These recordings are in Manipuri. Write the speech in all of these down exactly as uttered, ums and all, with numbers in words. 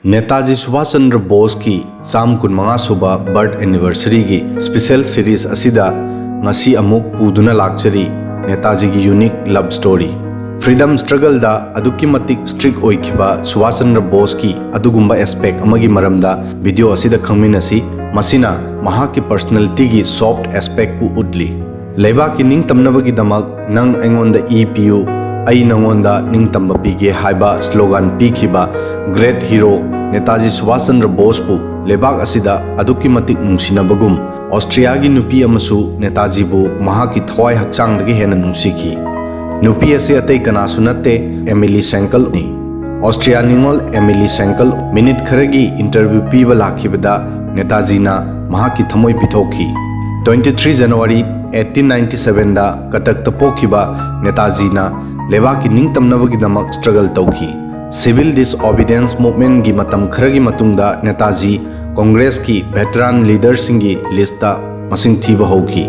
ꯅꯦꯇꯥꯖꯤ ꯁꯨꯚꯥꯁ ꯆꯟꯗ꯭ꯔ ꯕꯣꯁꯀꯤ ꯆꯥꯝ ꯀꯨꯟꯃꯉꯥ ꯁꯨꯕ ꯕꯔꯊ ꯑꯦꯅꯤꯚꯔꯁꯔꯤꯒꯤ ꯁ꯭ꯄꯤꯁꯦꯜ ꯁꯤꯔꯤꯖ ꯑꯁꯤꯗ ꯉꯁꯤ ꯑꯃꯨꯛ ꯄꯨꯗꯨꯅ ꯂꯥꯛꯆꯔꯤ ꯅꯦꯇꯥꯖꯤꯒꯤ ꯌꯨꯅꯤꯛ ꯂꯚ ꯁ꯭ꯇꯣꯔꯤ꯫ ꯐ꯭ꯔꯤꯗꯝ ꯁ꯭ꯇ꯭ꯔꯒꯜꯗ ꯑꯗꯨꯛꯀꯤ ꯃꯇꯤꯛ ꯁ꯭ꯇ꯭ꯔꯤꯛ ꯑꯣꯏꯈꯤꯕ ꯁꯨꯚꯥꯁ ꯆꯟꯗ꯭ꯔ ꯕꯣꯁꯀꯤ ꯑꯗꯨꯒꯨꯝꯕ ꯑꯦꯁꯄꯦꯛ ꯑꯃꯒꯤ ꯃꯔꯝꯗ ꯚꯤꯗꯤꯑꯣ ꯑꯁꯤꯗ ꯈꯪꯃꯤꯟꯅꯁꯤ꯫ ꯃꯁꯤꯅ ꯃꯍꯥꯛꯀꯤ ꯄꯔꯁꯅꯦꯂꯤꯇꯤꯒꯤ ꯁꯣꯐ꯭ꯠ ꯑꯦꯁꯄꯦꯛꯄꯨ ꯎꯠꯂꯤ꯫ ꯂꯩꯕꯥꯛꯀꯤ ꯅꯤꯡꯇꯝꯅꯕꯒꯤꯗꯃꯛ ꯅꯪ ꯑꯩꯉꯣꯟꯗ ꯏ ꯄꯤꯌꯨ, ꯑꯩ ꯅꯉꯣꯟꯗ ꯅꯤꯡꯇꯝꯕ ꯄꯤꯒꯦ ꯍꯥꯏꯕ ꯁ꯭ꯂꯣꯒꯥꯟ ꯄꯤꯈꯤꯕ ꯒ꯭ꯔꯦꯠ ꯍꯤꯔꯣ ꯅꯦꯇꯥꯖꯤ ꯁꯨꯚꯥꯁ ꯆꯟꯗ꯭ꯔ ꯕꯣꯁꯄꯨ ꯂꯩꯕꯥꯛ ꯑꯁꯤꯗ ꯑꯗꯨꯛꯀꯤ ꯃꯇꯤꯛ ꯅꯨꯡꯁꯤꯅꯕꯒꯨꯝ, ꯑꯣꯁꯇ꯭ꯔꯤꯌꯥꯒꯤ ꯅꯨꯄꯤ ꯑꯃꯁꯨ ꯅꯦꯇꯥꯖꯤꯕꯨ ꯃꯍꯥꯛꯀꯤ ꯊꯋꯥꯏ ꯍꯛꯆꯥꯡꯗꯒꯤ ꯍꯦꯟꯅ ꯅꯨꯡꯁꯤꯈꯤ꯫ ꯅꯨꯄꯤ ꯑꯁꯤ ꯑꯇꯩ ꯀꯅꯥꯁꯨ ꯅꯠꯇꯦ, ꯑꯦꯃꯤꯂꯤ ꯁꯦꯡꯀꯜꯅꯤ꯫ ꯑꯣꯁꯇ꯭ꯔꯤꯌꯥ ꯅꯤꯉꯣꯜ ꯑꯦꯃꯤꯂꯤ ꯁꯦꯡꯀꯜ ꯃꯤꯅꯤꯠ ꯈꯔꯒꯤ ꯏꯟꯇꯔꯚ꯭ꯌꯨ ꯄꯤꯕ ꯂꯥꯛꯈꯤꯕꯗ ꯅꯦꯇꯥꯖꯤꯅ ꯃꯍꯥꯛꯀꯤ ꯊꯃꯣꯏ ꯄꯤꯊꯣꯛꯈꯤ꯫ Twenty three January eighteen ninety sevenꯗ ꯀꯇꯛꯇ ꯄꯣꯛꯈꯤꯕ ꯅꯦꯇꯥꯖꯤꯅ ꯂꯩꯕꯥꯛꯀꯤ ꯅꯤꯡꯇꯝꯅꯕꯒꯤꯗꯃꯛ ꯁ꯭ꯇ꯭ꯔꯒꯜ ꯇꯧꯈꯤ꯫ ꯁꯤꯚꯤꯜ ꯗꯤꯁꯑꯣꯕꯤꯗꯤꯌꯦꯟꯁ ꯃꯨꯚꯃꯦꯟꯠꯒꯤ ꯃꯇꯝ ꯈꯔꯒꯤ ꯃꯇꯨꯡꯗ ꯅꯦꯇꯥꯖꯤ ꯀꯣꯡꯒ꯭ꯔꯦꯁꯀꯤ ꯚꯦꯇꯔꯥꯟ ꯂꯤꯗꯔꯁꯤꯡꯒꯤ ꯂꯤꯁ꯭ꯠꯇ ꯃꯁꯤꯡ ꯊꯤꯕ ꯍꯧꯈꯤ꯫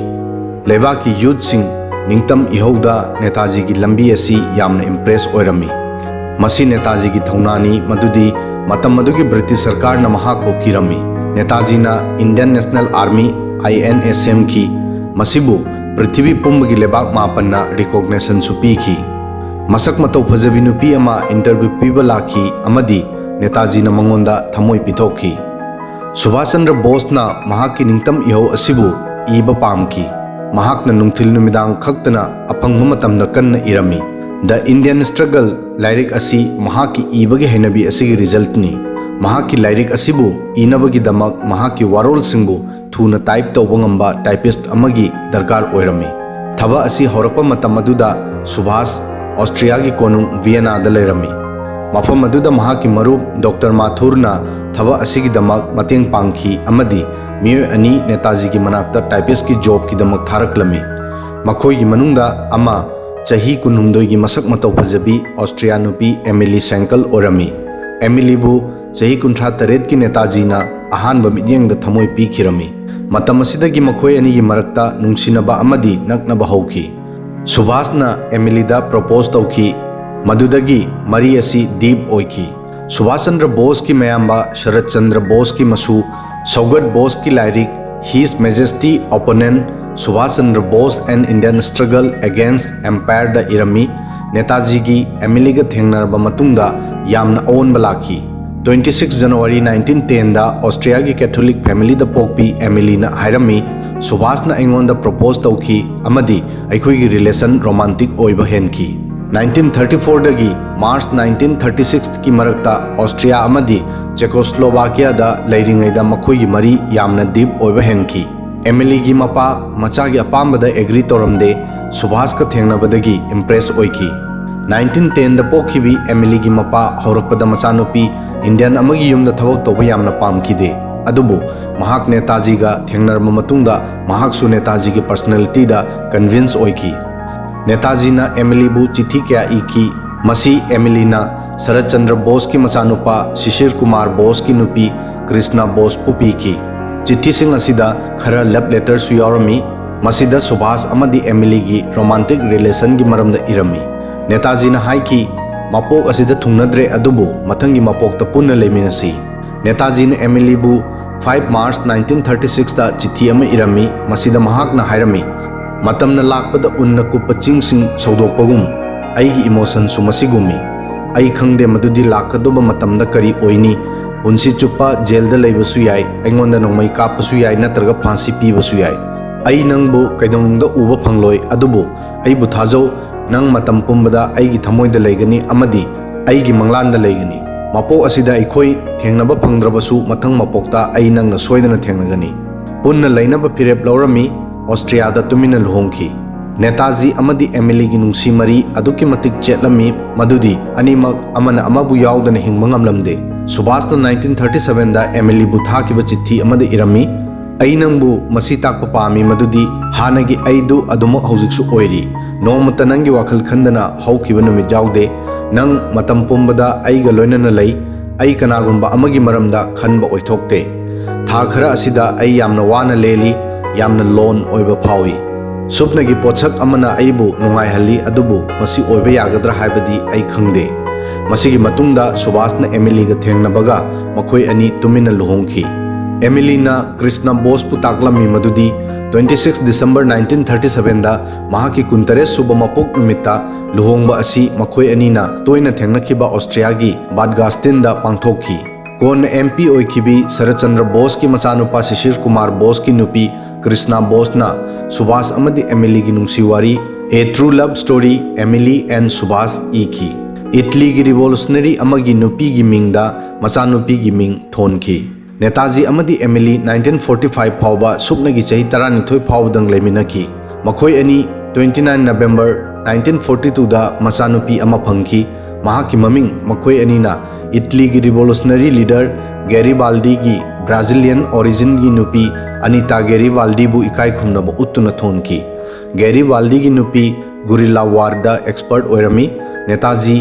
ꯂꯩꯕꯥꯛꯀꯤ ꯌꯨꯊꯁꯤꯡ ꯅꯤꯡꯇꯝ ꯏꯍꯧꯗ ꯅꯦꯇꯥꯖꯤꯒꯤ ꯂꯝꯕꯤ ꯑꯁꯤ ꯌꯥꯝꯅ ꯏꯝꯄ꯭ꯔꯦꯁ ꯑꯣꯏꯔꯝꯃꯤ꯫ ꯃꯁꯤ ꯅꯦꯇꯥꯖꯤꯒꯤ ꯊꯧꯅꯥꯅꯤ, ꯃꯗꯨꯗꯤ ꯃꯇꯝ ꯑꯗꯨꯒꯤ ꯕ꯭ꯔꯤꯇꯤꯁ ꯁꯔꯀꯥꯔꯅ ꯃꯍꯥꯛꯄꯨ ꯀꯤꯔꯝꯃꯤ꯫ ꯅꯦꯇꯥꯖꯤꯅ Indian National Army, I N A ꯁꯦꯝꯈꯤ, ꯃꯁꯤꯕꯨ ꯄ꯭ꯔꯤꯊꯤꯕꯤ ꯄꯨꯝꯕꯒꯤ ꯂꯩꯕꯥꯛ ꯃꯥꯄꯟꯅ ꯔꯤꯀꯣꯒꯅꯤꯁꯟꯁꯨ ꯄꯤꯈꯤ꯫ ꯃꯁꯛ ꯃꯇꯧ ꯐꯖꯕꯤ ꯅꯨꯄꯤ ꯑꯃ ꯏꯟꯇꯔꯚ꯭ꯌꯨ ꯄꯤꯕ ꯂꯥꯛꯈꯤ ꯑꯃꯗꯤ ꯅꯦꯇꯥꯖꯤꯅ ꯃꯉꯣꯟꯗ ꯊꯃꯣꯏ ꯄꯤꯊꯣꯛꯈꯤ꯫ ꯁꯨꯚꯥꯁ ꯆꯟꯗ꯭ꯔ ꯕꯣꯁꯅ ꯃꯍꯥꯛꯀꯤ ꯅꯤꯡꯇꯝ ꯏꯍꯧ ꯑꯁꯤꯕꯨ ꯏꯕ ꯄꯥꯝꯈꯤ꯫ ꯃꯍꯥꯛꯅ ꯅꯨꯡꯊꯤꯜ ꯅꯨꯃꯤꯗꯥꯡ ꯈꯛꯇꯅ ꯑꯐꯪꯕ ꯃꯇꯝꯗ ꯀꯟꯅ ꯏꯔꯝꯃꯤ꯫ The Indian Struggle ꯂꯥꯏꯔꯤꯛ ꯑꯁꯤ ꯃꯍꯥꯛꯀꯤ ꯏꯕꯒꯤ ꯍꯩꯅꯕꯤ ꯑꯁꯤꯒꯤ ꯔꯤꯖꯜꯠꯅꯤ꯫ ꯃꯍꯥꯛꯀꯤ ꯂꯥꯏꯔꯤꯛ ꯑꯁꯤꯕꯨ ꯏꯅꯕꯒꯤꯗꯃꯛ ꯃꯍꯥꯛꯀꯤ ꯋꯥꯔꯣꯜꯁꯤꯡꯕꯨ ꯊꯨꯅ ꯇꯥꯏꯞ ꯇꯧꯕ ꯉꯝꯕ ꯇꯥꯏꯄꯤꯁ꯭ꯠ ꯑꯃꯒꯤ ꯗꯔꯀꯥꯔ ꯑꯣꯏꯔꯝꯃꯤ꯫ ꯊꯕꯛ ꯑꯁꯤ ꯍꯧꯔꯛꯄ ꯃꯇꯝ ꯑꯗꯨꯗ ꯁꯨꯚꯥꯁ ꯑꯣꯁꯇ꯭ꯔꯤꯌꯥꯒꯤ ꯀꯣꯅꯨꯡ ꯚꯤꯌꯦꯅꯥꯗ ꯂꯩꯔꯝꯃꯤ꯫ ꯃꯐꯝ ꯑꯗꯨꯗ ꯃꯍꯥꯛꯀꯤ ꯃꯔꯨꯞ ꯗꯣꯛꯇꯔ ꯃꯥꯊꯨꯔꯅ ꯊꯕꯛ ꯑꯁꯤꯒꯤꯗꯃꯛ ꯃꯇꯦꯡ ꯄꯥꯡꯈꯤ ꯑꯃꯗꯤ ꯃꯤꯑꯣꯏ ꯑꯅꯤ ꯅꯦꯇꯥꯖꯤꯒꯤ ꯃꯅꯥꯛꯇ ꯇꯥꯏꯄꯤꯁ꯭ꯠꯀꯤ ꯖꯣꯕꯀꯤꯗꯃꯛ ꯊꯥꯔꯛꯂꯝꯃꯤ꯫ ꯃꯈꯣꯏꯒꯤ ꯃꯅꯨꯡꯗ ꯑꯃ ꯆꯍꯤ ꯀꯨꯟꯍꯨꯝꯗꯣꯏꯒꯤ ꯃꯁꯛ ꯃꯇꯧ ꯐꯖꯕꯤ ꯑꯣꯁꯇ꯭ꯔꯤꯌꯥ ꯅꯨꯄꯤ ꯑꯦꯃꯤꯂꯤ ꯁꯦꯡꯀꯜ ꯑꯣꯏꯔꯝꯃꯤ꯫ ꯑꯦꯃꯤꯂꯤꯕꯨ ꯆꯍꯤ ꯀꯨꯟꯊ꯭ꯔꯥ ꯇꯔꯦꯠꯀꯤ ꯅꯦꯇꯥꯖꯤꯅ ꯑꯍꯥꯟꯕ ꯃꯤꯠꯌꯦꯡꯗ ꯊꯃꯣꯏ ꯄꯤꯈꯤꯔꯝꯃꯤ꯫ ꯃꯇꯝ ꯑꯁꯤꯗꯒꯤ ꯃꯈꯣꯏ ꯑꯅꯤꯒꯤ ꯃꯔꯛꯇ ꯅꯨꯡꯁꯤꯅꯕ ꯑꯃꯗꯤ ꯅꯛꯅꯕ ꯍꯧꯈꯤ꯫ ꯁꯨꯚꯥꯁꯅ ꯑꯦꯃꯤꯂꯤꯗ ꯄ꯭ꯔꯣꯄꯣꯖ ꯇꯧꯈꯤ, ꯃꯗꯨꯗꯒꯤ ꯃꯔꯤ ꯑꯁꯤ ꯗꯤꯞ ꯑꯣꯏꯈꯤ꯫ ꯁꯨꯚꯥꯁ ꯆꯟꯗ꯭ꯔ ꯕꯣꯁꯀꯤ ꯃꯌꯥꯝꯕ ꯁꯔꯠ ꯆꯟꯗ꯭ꯔ ꯕꯣꯁꯀꯤ ꯃꯁꯨ ꯁꯧꯒꯠ ꯕꯣꯁꯀꯤ ꯂꯥꯏꯔꯤꯛ His Majesty Opponent Subhash Chandra Bose, An Indian Struggle Against Empire ꯗ ꯏꯔꯝꯃꯤ꯫ ꯅꯦꯇꯥꯖꯤꯒꯤ ꯑꯦꯃꯤꯂꯤꯒ ꯊꯦꯡꯅꯔꯕ ꯃꯇꯨꯡꯗ ꯌꯥꯝꯅ ꯑꯑꯣꯟꯕ ꯂꯥꯛꯈꯤ꯫ Twenty six January nineteen ten ꯗ ꯑꯣꯁꯇ꯭ꯔꯤꯌꯥꯒꯤ ꯀꯦꯊꯣꯂꯤꯛ ꯐꯦꯃꯤꯂꯤꯗ ꯄꯣꯛꯄꯤ ꯑꯦꯃꯤꯂꯤꯅ ꯍꯥꯏꯔꯝꯃꯤ, "ꯁꯨꯚꯥꯁꯅ ꯑꯩꯉꯣꯟꯗ ꯄ꯭ꯔꯣꯄꯣꯖ ꯇꯧꯈꯤ ꯑꯃꯗꯤ ꯑꯩꯈꯣꯏꯒꯤ ꯔꯤꯂꯦꯁꯟ ꯔꯣꯃꯥꯟꯇꯤꯛ ꯑꯣꯏꯕ ꯍꯦꯟꯈꯤ꯫" Nineteen thirty four ꯗꯒꯤ March nineteen thirty six ꯀꯤ ꯃꯔꯛꯇ ꯑꯣꯁꯇ꯭ꯔꯤꯌꯥ ꯑꯃꯗꯤ ꯆꯦꯀꯣꯁ꯭ꯂꯣꯚꯥꯀꯤꯌꯥꯗ ꯂꯩꯔꯤꯉꯩꯗ ꯃꯈꯣꯏꯒꯤ ꯃꯔꯤ ꯌꯥꯝꯅ ꯗꯤꯞ ꯑꯣꯏꯕ ꯍꯦꯟꯈꯤ꯫ ꯑꯦꯃꯤꯂꯤꯒꯤ ꯃꯄꯥ ꯃꯆꯥꯒꯤ ꯑꯄꯥꯝꯕꯗ ꯑꯦꯒ꯭ꯔꯤ ꯇꯧꯔꯝꯗꯦ꯫ ꯁꯨꯚꯥꯁꯀ ꯊꯦꯡꯅꯕꯗꯒꯤ ꯏꯝꯄ꯭ꯔꯦꯁ ꯑꯣꯏꯈꯤ꯫ Nineteen ten ꯗ ꯄꯣꯛꯈꯤꯕꯤ ꯑꯦꯃꯤꯂꯤꯒꯤ ꯃꯄꯥ ꯍꯧꯔꯛꯄꯗ ꯃꯆꯥꯅꯨꯄꯤ ꯏꯟꯗꯤꯌꯟ ꯑꯃꯒꯤ ꯌꯨꯝꯗ ꯊꯕꯛ ꯇꯧꯕ ꯌꯥꯝꯅ ꯄꯥꯝꯈꯤꯗꯦ, ꯑꯗꯨꯕꯨ ꯃꯍꯥꯛ ꯅꯦꯇꯥꯖꯤꯒ ꯊꯦꯡꯅꯔꯕ ꯃꯇꯨꯡꯗ ꯃꯍꯥꯛꯁꯨ ꯅꯦꯇꯥꯖꯤꯒꯤ ꯄꯔꯁꯅꯦꯂꯤꯇꯤꯗ ꯀꯟꯚꯤꯟꯁ ꯑꯣꯏꯈꯤ꯫ ꯅꯦꯇꯥꯖꯤꯅ ꯑꯦꯃꯤꯂꯤꯕꯨ ꯆꯤꯊꯤ ꯀꯌꯥ ꯏꯈꯤ꯫ ꯃꯁꯤ ꯑꯦꯃꯤꯂꯤꯅ ꯁꯔꯠ ꯆꯟꯗ꯭ꯔ ꯕꯣꯁꯀꯤ ꯃꯆꯥꯅꯨꯄꯥ ꯁꯤꯁꯤꯔ ꯀꯨꯃꯥꯔ ꯕꯣꯁꯀꯤ ꯅꯨꯄꯤ ꯀ꯭ꯔꯤꯁꯅ ꯕꯣꯁꯄꯨ ꯄꯤꯈꯤ꯫ ꯆꯤꯊꯤꯁꯤꯡ ꯑꯁꯤꯗ ꯈꯔ ꯂꯚ ꯂꯦꯇꯔꯁꯨ ꯌꯥꯎꯔꯝꯃꯤ꯫ ꯃꯁꯤꯗ ꯁꯨꯚꯥꯁ ꯑꯃꯗꯤ ꯑꯦꯃꯤꯂꯤꯒꯤ ꯔꯣꯃꯥꯟꯇꯤꯛ ꯔꯤꯂꯦꯁꯟꯒꯤ ꯃꯔꯝꯗ ꯏꯔꯝꯃꯤ꯫ ꯅꯦꯇꯥꯖꯤꯅ ꯍꯥꯏꯈꯤ, "ꯃꯄꯣꯛ ꯑꯁꯤꯗ ꯊꯨꯡꯅꯗ꯭ꯔꯦ, ꯑꯗꯨꯕꯨ ꯃꯊꯪꯒꯤ ꯃꯄꯣꯛꯇ ꯄꯨꯟꯅ ꯂꯩꯃꯤꯟꯅꯁꯤ꯫" ꯅꯦꯇꯥꯖꯤꯅ ꯑꯦꯃꯤꯂꯤꯕꯨ five March nineteen thirty six ꯇ ꯆꯤꯊꯤ ꯑꯃ ꯏꯔꯝꯃꯤ꯫ ꯃꯁꯤꯗ ꯃꯍꯥꯛꯅ ꯍꯥꯏꯔꯝꯃꯤ, "ꯃꯇꯝꯅ ꯂꯥꯛꯄꯗ ꯎꯟꯅ ꯀꯨꯞꯄ ꯆꯤꯡꯁꯤꯡ ꯁꯧꯗꯣꯛꯄꯒꯨꯝ, ꯑꯩꯒꯤ ꯏꯃꯣꯁꯟꯁꯨ ꯃꯁꯤꯒꯨꯝꯃꯤ꯫ ꯑꯩ ꯈꯪꯗꯦ ꯃꯗꯨꯗꯤ ꯂꯥꯛꯀꯗꯧꯕ ꯃꯇꯝꯗ ꯀꯔꯤ ꯑꯣꯏꯅꯤ꯫ ꯄꯨꯟꯁꯤ ꯆꯨꯞꯄ ꯖꯦꯜꯗ ꯂꯩꯕꯁꯨ ꯌꯥꯏ, ꯑꯩꯉꯣꯟꯗ ꯅꯣꯡꯃꯩ ꯀꯥꯞꯄꯁꯨ ꯌꯥꯏ, ꯅꯠꯇ꯭ꯔꯒ ꯐꯥꯟꯁꯤ ꯄꯤꯕꯁꯨ ꯌꯥꯏ꯫ ꯑꯩ ꯅꯪꯕꯨ ꯀꯩꯗꯧꯅꯨꯡꯗ ꯎꯕ ꯐꯪꯂꯣꯏ, ꯑꯗꯨꯕꯨ ꯑꯩꯕꯨ ꯊꯥꯖꯧ, ꯅꯪ ꯃꯇꯝ ꯄꯨꯝꯕꯗ ꯑꯩꯒꯤ ꯊꯃꯣꯏꯗ ꯂꯩꯒꯅꯤ ꯑꯃꯗꯤ ꯑꯩꯒꯤ ꯃꯪꯂꯥꯟꯗ ꯂꯩꯒꯅꯤ꯫ ꯃꯄꯣꯛ ꯑꯁꯤꯗ ꯑꯩꯈꯣꯏ ꯊꯦꯡꯅꯕ ꯐꯪꯗ꯭ꯔꯕꯁꯨ, ꯃꯊꯪ ꯃꯄꯣꯛꯇ ꯑꯩ ꯅꯪꯒ ꯁꯣꯏꯗꯅ ꯊꯦꯡꯅꯒꯅꯤ꯫ ꯄꯨꯟꯅ ꯂꯩꯅꯕ ꯐꯤꯔꯦꯞ ꯂꯧꯔꯝꯃꯤ, ꯑꯣꯁꯇ꯭ꯔꯤꯌꯥꯗ ꯇꯨꯃꯤꯟꯅ ꯂꯨꯍꯣꯡꯈꯤ꯫ ꯅꯦꯇꯥꯖꯤ ꯑꯃꯗꯤ ꯑꯦꯃꯤꯂꯤꯒꯤ ꯅꯨꯡꯁꯤ ꯃꯔꯤ ꯑꯗꯨꯛꯀꯤ ꯃꯇꯤꯛ ꯆꯦꯠꯂꯝꯃꯤ, ꯃꯗꯨꯗꯤ ꯑꯅꯤꯃꯛ ꯑꯃꯅ ꯑꯃꯕꯨ ꯌꯥꯎꯗꯅ ꯍꯤꯡꯕ ꯉꯝꯂꯝꯗꯦ꯫ ꯁꯨꯚꯥꯁꯅ nineteen thirty seven ꯗ ꯑꯦꯃꯤꯂꯤꯕꯨ ꯊꯥꯈꯤꯕ ꯆꯤꯊꯤ ꯑꯃꯗ ꯏꯔꯝꯃꯤ, "ꯑꯩ ꯅꯪꯕꯨ ꯃꯁꯤ ꯇꯥꯛꯄ ꯄꯥꯝꯃꯤ, ꯃꯗꯨꯗꯤ ꯍꯥꯟꯅꯒꯤ ꯑꯩꯗꯨ ꯑꯗꯨꯃꯛ ꯍꯧꯖꯤꯛꯁꯨ ꯑꯣꯏꯔꯤ꯫ ꯅꯣꯡꯃꯇ ꯅꯪꯒꯤ ꯋꯥꯈꯜ ꯈꯟꯗꯅ ꯍꯧꯈꯤꯕ ꯅꯨꯃꯤꯠ ꯌꯥꯎꯗꯦ꯫ ꯅꯪ ꯃꯇꯝ ꯄꯨꯝꯕꯗ ꯑꯩꯒ ꯂꯣꯏꯅꯅ ꯂꯩ꯫ ꯑꯩ ꯀꯅꯥꯒꯨꯝꯕ ꯑꯃꯒꯤ ꯃꯔꯝꯗ ꯈꯟꯕ ꯑꯣꯏꯊꯣꯛꯇꯦ꯫ ꯊꯥ ꯈꯔ ꯑꯁꯤꯗ ꯑꯩ ꯌꯥꯝꯅ ꯋꯥꯅ ꯂꯦꯜꯂꯤ, ꯌꯥꯝꯅ ꯂꯣꯟ ꯑꯣꯏꯕ ꯐꯥꯎꯏ꯫ ꯁꯨꯞꯅꯒꯤ ꯄꯣꯠꯁꯛ ꯑꯃꯅ ꯑꯩꯕꯨ ꯅꯨꯡꯉꯥꯏꯍꯜꯂꯤ, ꯑꯗꯨꯕꯨ ꯃꯁꯤ ꯑꯣꯏꯕ ꯌꯥꯒꯗ꯭ꯔꯥ ꯍꯥꯏꯕꯗꯤ ꯑꯩ ꯈꯪꯗꯦ꯫ ꯃꯁꯤꯒꯤ ꯃꯇꯨꯡꯗ ꯁꯨꯚꯥꯁꯅ ꯑꯦꯃꯤꯂꯤꯒ ꯊꯦꯡꯅꯕꯒ ꯃꯈꯣꯏ ꯑꯅꯤ ꯇꯨꯃꯤꯟꯅ ꯂꯨꯍꯣꯡꯈꯤ꯫ ꯑꯦꯃꯤꯂꯤꯅ ꯀ꯭ꯔꯤꯁꯅ ꯕꯣꯁꯄꯨ ꯇꯥꯛꯂꯝꯃꯤ ꯃꯗꯨꯗꯤ twenty six December nineteen thirty sevenꯗ ꯃꯍꯥꯛꯀꯤ ꯀꯨꯟꯇꯔꯦꯠ ꯁꯨꯕ ꯃꯄꯣꯛ ꯅꯨꯃꯤꯠꯇ ꯂꯨꯍꯣꯡꯕ ꯑꯁꯤ ꯃꯈꯣꯏ ꯑꯅꯤꯅ ꯇꯣꯏꯅ ꯊꯦꯡꯅꯈꯤꯕ ꯑꯣꯁꯇ꯭ꯔꯤꯌꯥꯒꯤ ꯕꯥꯗ ꯒꯥꯁꯇꯤꯟꯗ ꯄꯥꯡꯊꯣꯛꯈꯤ꯫ ꯀꯣꯟꯅ MP ꯑꯣꯏꯈꯤꯕꯤ ꯁꯔꯠꯆꯟꯗ꯭ꯔ ꯕꯣꯁꯀꯤ ꯃꯆꯥꯅꯨꯄꯥ ꯁꯤꯁꯤꯔ ꯀꯨꯃꯥꯔ ꯕꯣꯁꯀꯤ ꯅꯨꯄꯤ ꯀ꯭ꯔꯤꯁꯅꯥ ꯕꯣꯁꯅ ꯁꯨꯚꯥꯁ ꯑꯃꯗꯤ ꯑꯦꯃꯤꯂꯤꯒꯤ ꯅꯨꯡꯁꯤ ꯋꯥꯔꯤ A True Love Story, Emily and Subhas ꯏꯈꯤ꯫ ꯏꯠꯂꯤꯒꯤ ꯔꯤꯚꯣꯂꯨꯁꯅꯔꯤ ꯑꯃꯒꯤ ꯅꯨꯄꯤꯒꯤ ꯃꯤꯡꯗ ꯃꯆꯥꯅꯨꯄꯤꯒꯤ ꯃꯤꯡ ꯊꯣꯟꯈꯤ꯫ ꯅꯦꯇꯥꯖꯤ ꯑꯃꯗꯤ ꯑꯦꯃꯤꯂꯤ nineteen forty five ꯐꯥꯎꯕ ꯁꯨꯞꯅꯒꯤ ꯆꯍꯤ ꯇꯔꯥꯅꯤꯊꯣꯏ ꯐꯥꯎꯕꯗꯪ ꯂꯩꯃꯤꯟꯅꯈꯤ꯫ ꯃꯈꯣꯏ ꯑꯅꯤ twenty nine November nineteen forty twoꯗ ꯃꯆꯥꯅꯨꯄꯤ ꯑꯃ ꯐꯪꯈꯤ꯫ ꯃꯍꯥꯛꯀꯤ ꯃꯃꯤꯡ ꯃꯈꯣꯏ ꯑꯅꯤꯅ ꯏꯠꯂꯤꯒꯤ ꯔꯤꯚꯣꯂꯨꯁꯅꯔꯤ ꯂꯤꯗꯔ ꯒꯦꯔꯤꯕꯥꯜꯗꯤꯒꯤ ꯕ꯭ꯔꯥꯖꯤꯂꯤꯌꯟ ꯑꯣꯔꯤꯖꯤꯟꯒꯤ ꯅꯨꯄꯤ ꯑꯅꯤꯇꯥ ꯒꯦꯔꯤꯕꯥꯜꯗꯤꯕꯨ ꯏꯀꯥꯏ ꯈꯨꯝꯅꯕ ꯎꯠꯇꯨꯅ ꯊꯣꯟꯈꯤ꯫ ꯒꯦꯔꯤꯕꯥꯜꯗꯤꯒꯤ ꯅꯨꯄꯤ ꯒꯨꯔꯤꯂꯥ ꯋꯥꯔꯗ ꯑꯦꯛꯁꯄꯔꯠ ꯑꯣꯏꯔꯝꯃꯤ꯫ ꯅꯦꯇꯥꯖꯤ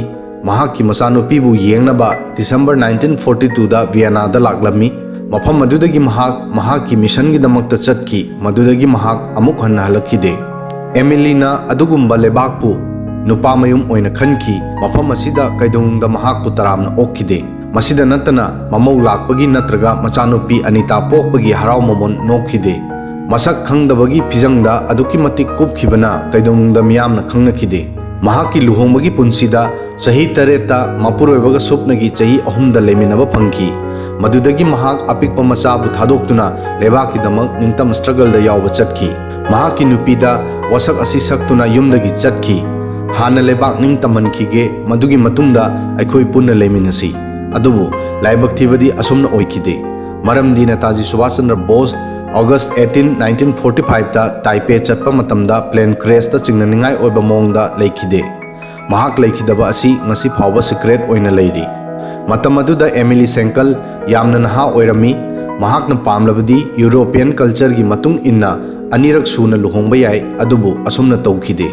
ꯃꯍꯥꯛꯀꯤ ꯃꯆꯥꯅꯨꯄꯤꯕꯨ ꯌꯦꯡꯅꯕ December nineteen forty twoꯗ ꯚꯤꯌꯦꯅꯥꯗ ꯂꯥꯛꯂꯝꯃꯤ꯫ ꯃꯐꯝ ꯑꯗꯨꯗꯒꯤ ꯃꯍꯥꯛ ꯃꯍꯥꯛꯀꯤ ꯃꯤꯁꯟꯒꯤꯗꯃꯛꯇ ꯆꯠꯈꯤ, ꯃꯗꯨꯗꯒꯤ ꯃꯍꯥꯛ ꯑꯃꯨꯛ ꯍꯟꯅ ꯍꯜꯂꯛꯈꯤꯗꯦ꯫ ꯑꯦꯃꯤꯂꯤꯅ ꯑꯗꯨꯒꯨꯝꯕ ꯂꯩꯕꯥꯛꯄꯨ ꯅꯨꯄꯥ ꯃꯌꯨꯝ ꯑꯣꯏꯅ ꯈꯟꯈꯤ, ꯃꯐꯝ ꯑꯁꯤꯗ ꯀꯩꯗꯧꯅꯨꯡꯗ ꯃꯍꯥꯛꯄꯨ ꯇꯔꯥꯝꯅ ꯑꯣꯛꯈꯤꯗꯦ꯫ ꯃꯁꯤꯗ ꯅꯠꯇꯅ ꯃꯃꯧ ꯂꯥꯛꯄꯒꯤ ꯅꯠꯇ꯭ꯔꯒ ꯃꯆꯥꯅꯨꯄꯤ ꯑꯅꯤꯇꯥ ꯄꯣꯛꯄꯒꯤ ꯍꯔꯥꯎ ꯃꯃꯣꯟ ꯅꯣꯛꯈꯤꯗꯦ꯫ ꯃꯁꯛ ꯈꯪꯗꯕꯒꯤ ꯐꯤꯖꯪꯗ ꯑꯗꯨꯛꯀꯤ ꯃꯇꯤꯛ ꯀꯨꯞꯈꯤꯕꯅ ꯀꯩꯗꯧꯅꯨꯡꯗ ꯃꯤꯌꯥꯝꯅ ꯈꯪꯅꯈꯤꯗꯦ꯫ ꯃꯍꯥꯛꯀꯤ ꯂꯨꯍꯣꯡꯕꯒꯤ ꯄꯨꯟꯁꯤꯗ ꯆꯍꯤ ꯇꯔꯦꯠꯇ ꯃꯄꯨꯔꯣꯏꯕꯒ ꯁꯨꯞꯅꯒꯤ ꯆꯍꯤ ꯑꯍꯨꯝꯗ ꯂꯩꯃꯤꯟꯅꯕ ꯐꯪꯈꯤ꯫ ꯃꯗꯨꯗꯒꯤ ꯃꯍꯥꯛ ꯑꯄꯤꯛꯄ ꯃꯆꯥꯕꯨ ꯊꯥꯗꯣꯛꯇꯨꯅ ꯂꯩꯕꯥꯛꯀꯤꯗꯃꯛ ꯅꯤꯡꯇꯝ ꯁ꯭ꯇ꯭ꯔꯒꯜꯗ ꯌꯥꯎꯕ ꯆꯠꯈꯤ꯫ ꯃꯍꯥꯛꯀꯤ ꯅꯨꯄꯤꯗ ꯋꯥꯁꯛ ꯑꯁꯤ ꯁꯛꯇꯨꯅ ꯌꯨꯝꯗꯒꯤ ꯆꯠꯈꯤ꯫ "ꯍꯥꯟꯅ ꯂꯩꯕꯥꯛ ꯅꯤꯡꯇꯝꯍꯟꯈꯤꯒꯦ, ꯃꯗꯨꯒꯤ ꯃꯇꯨꯡꯗ ꯑꯩꯈꯣꯏ ꯄꯨꯟꯅ ꯂꯩꯃꯤꯟꯅꯁꯤ"꯫ ꯑꯗꯨꯕꯨ ꯂꯥꯏꯕꯛ ꯊꯤꯕꯗꯤ ꯑꯁꯨꯝꯅ ꯑꯣꯏꯈꯤꯗꯦ꯫ ꯃꯔꯝꯗꯤ Netaji Subhash Chandra Bose August eighteen, nineteen forty fiveꯇ ꯇꯥꯏꯄꯦ ꯆꯠꯄ ꯃꯇꯝꯗ ꯄ꯭ꯂꯦꯟ ꯀ꯭ꯔꯦꯁꯇ ꯆꯤꯡꯅꯅꯤꯡꯉꯥꯏ ꯑꯣꯏꯕ ꯃꯑꯣꯡꯗ ꯂꯩꯈꯤꯗꯦ꯫ ꯃꯍꯥꯛ ꯂꯩꯈꯤꯗꯕ ꯑꯁꯤ ꯉꯁꯤ ꯐꯥꯎꯕ ꯁꯤꯀ꯭ꯔꯦꯠ ꯑꯣꯏꯅ ꯂꯩꯔꯤ꯫ ꯃꯇꯝ ꯑꯗꯨꯗ ꯑꯦꯃꯤꯂꯤ ꯁꯦꯡꯀꯜ ꯌꯥꯝꯅ ꯅꯍꯥ ꯑꯣꯏꯔꯝꯃꯤ꯫ ꯃꯍꯥꯛꯅ ꯄꯥꯝꯂꯕꯗꯤ ꯌꯨꯔꯣꯄꯤꯌꯟ ꯀꯜꯆꯔꯒꯤ ꯃꯇꯨꯡ ꯏꯟꯅ ꯑꯅꯤꯔꯛ ꯁꯨꯅ ꯂꯨꯍꯣꯡꯕ ꯌꯥꯏ, ꯑꯗꯨꯕꯨ ꯑꯁꯨꯝꯅ ꯇꯧꯈꯤꯗꯦ꯫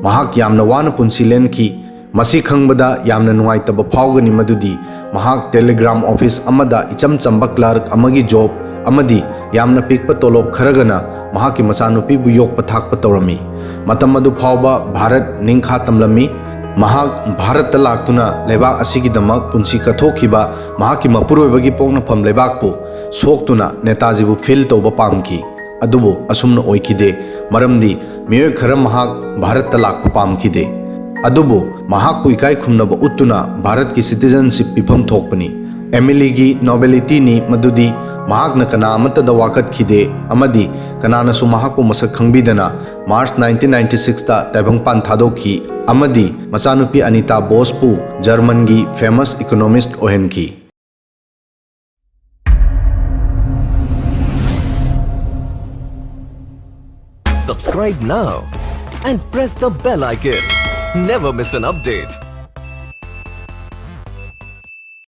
ꯃꯍꯥꯛ ꯌꯥꯝꯅ ꯋꯥꯅ ꯄꯨꯟꯁꯤ ꯂꯦꯟꯈꯤ꯫ ꯃꯁꯤ ꯈꯪꯕꯗ ꯌꯥꯝꯅ ꯅꯨꯡꯉꯥꯏꯇꯕ ꯐꯥꯎꯒꯅꯤ ꯃꯗꯨꯗꯤ ꯃꯍꯥꯛ ꯇꯦꯂꯤꯒ꯭ꯔꯥꯝ ꯑꯣꯐꯤꯁ ꯑꯃꯗ ꯏꯆꯝ ꯆꯝꯕ ꯀ꯭ꯂꯥꯔꯛ ꯑꯃꯒꯤ ꯖꯣꯕ ꯑꯃꯗꯤ ꯌꯥꯝꯅ ꯄꯤꯛꯄ ꯇꯣꯂꯣꯞ ꯈꯔꯒꯅ ꯃꯍꯥꯛꯀꯤ ꯃꯆꯥꯅꯨꯄꯤꯕꯨ ꯌꯣꯛꯄ ꯊꯥꯛꯄ ꯇꯧꯔꯝꯃꯤ꯫ ꯃꯇꯝ ꯑꯗꯨ ꯐꯥꯎꯕ ꯚꯥꯔꯠ ꯅꯤꯡꯈꯥ ꯇꯝꯂꯝꯃꯤ꯫ ꯃꯍꯥꯛ ꯚꯥꯔꯠꯇ ꯂꯥꯛꯇꯨꯅ ꯂꯩꯕꯥꯛ ꯑꯁꯤꯒꯤꯗꯃꯛ ꯄꯨꯟꯁꯤ ꯀꯠꯊꯣꯛꯈꯤꯕ ꯃꯍꯥꯛꯀꯤ ꯃꯄꯨꯔꯣꯏꯕꯒꯤ ꯄꯣꯛꯅꯐꯝ ꯂꯩꯕꯥꯛꯄꯨ ꯁꯣꯛꯇꯨꯅ ꯅꯦꯇꯥꯖꯤꯕꯨ ꯐꯤꯜ ꯇꯧꯕ ꯄꯥꯝꯈꯤ꯫ ꯑꯗꯨꯕꯨ ꯑꯁꯨꯝꯅ ꯑꯣꯏꯈꯤꯗꯦ, ꯃꯔꯝꯗꯤ ꯃꯤꯑꯣꯏ ꯈꯔ ꯃꯍꯥꯛ ꯚꯥꯔꯠꯇ ꯂꯥꯛꯄ ꯄꯥꯝꯈꯤꯗꯦ꯫ ꯑꯗꯨꯕꯨ ꯃꯍꯥꯛꯄꯨ ꯏꯀꯥꯏ ꯈꯨꯝꯅꯕ ꯎꯠꯇꯨꯅ ꯚꯥꯔꯠꯀꯤ ꯁꯤꯇꯤꯖꯟꯁꯤꯞ ꯄꯤꯐꯝ ꯊꯣꯛꯄꯅꯤ꯫ ꯑꯦꯃꯤꯂꯤꯒꯤ ꯅꯣꯕꯦꯂꯤꯇꯤꯅꯤ ꯃꯗꯨꯗꯤ ꯃꯍꯥꯛꯅ ꯀꯅꯥ ꯑꯃꯠꯇꯗ ꯋꯥꯀꯠꯈꯤꯗꯦ ꯑꯃꯗꯤ ꯀꯅꯥꯅꯁꯨ ꯃꯍꯥꯛꯄꯨ ꯃꯁꯛ ꯈꯪꯕꯤꯗꯅ ꯃꯥꯔꯆ ꯅꯥꯏꯟꯇꯤꯟ ꯅꯥꯏꯟꯇꯤ ꯁꯤꯛꯁꯇ ꯇꯥꯏꯕꯪꯄꯥꯟ ꯊꯥꯗꯣꯛꯈꯤ ꯑꯃꯗꯤ ꯃꯆꯥꯅꯨꯄꯤ ꯑꯅꯤꯇꯥ ꯕꯣꯁꯄꯨ ꯖꯔꯃꯟꯒꯤ ꯐꯦꯃꯁ ꯏꯀꯣꯅꯣꯃꯤꯁ꯭ꯠ ꯑꯣꯏꯍꯟꯈꯤ꯫ Subscribe now and press the bell icon. Never miss an update.